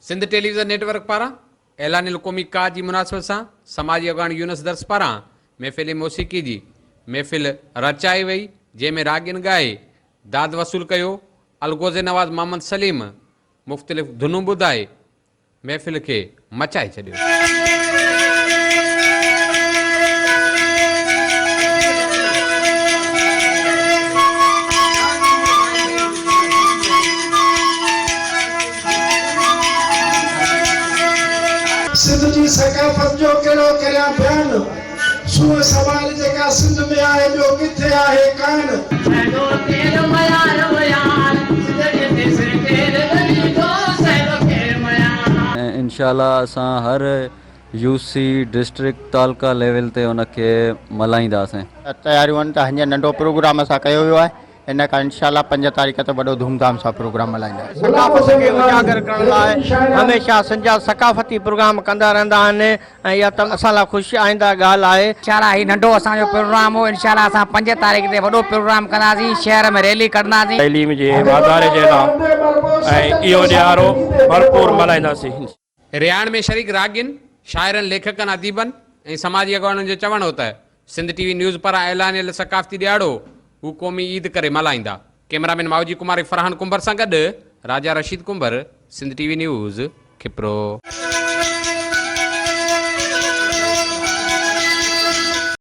Sindh television net work پاران اعلانيل قومي ڪا جي مناسبت سان سماجي اڳواڻ يونس درس پاران محفل موسيقي جي محفل رچائي وئي جنهن ۾ راڳين ڳائي داد وصول ڪيو، الغوزي نواز محمد سليم مختلف ڌنون ٻڌائي محفل کي مچائي ڇڏيو. سنڌ جي ثقافت جو ڪهڙو ڪريان بيان، سونهن سنوار جيڪا سنڌ ۾ آهي ٻيو ڪٿي آهي ڪانه. سيلو ڪير ميار ويار، سنڌ جي سر ڪير وري ٿو، سيلو ڪير ميار. ۽ انشاء الله اسان هر يو سي ڊسٽرڪٽ تعلقه ليول تي ان کي ملهائينداسين. تياريون آهن ته هنجي ننڍو پروگرام اسان ڪيو ويو آهي ان کان انشاء الله 5 تاريخ تي وڏو ڌوم ڌام سان پروگرام ملهائينداسين. ثقافت کي اجاگر ڪرڻ لاء هميشه سنڌ جا ثقافتي پروگرام ڪندا رهندا آهن ۽ اها ته اسان لاء خوش آئنده ڳالهه آهي. انشاء الله هي ننڍو اسان جو پروگرام هو انشاء الله اسان 5 تاريخ تي وڏو پروگرام ڪنداسين شهر ۾ ريلي ڪڍنداسين. تعليم جي واڌاري جي لاء ۽ اهو ڏهاڙو ڀرپور ملهائينداسين. رهاڻ ۾ شريڪ راڳين، شاعرن، ليکڪن، اديبن ۽ سماجي اڳواڻن جو چوڻ هو ته سنڌ ٽي وي نيوز پاران اعلانيل ثقافتي ڏهاڙو هو قومي عيد ڪري ملهائيندا. ڪئميرا مين ماوجي ڪمار ۽ فرحان ڪنڀر سان گڏ Raja Rasheed Kumbhar, Sindh T V news, Khipro.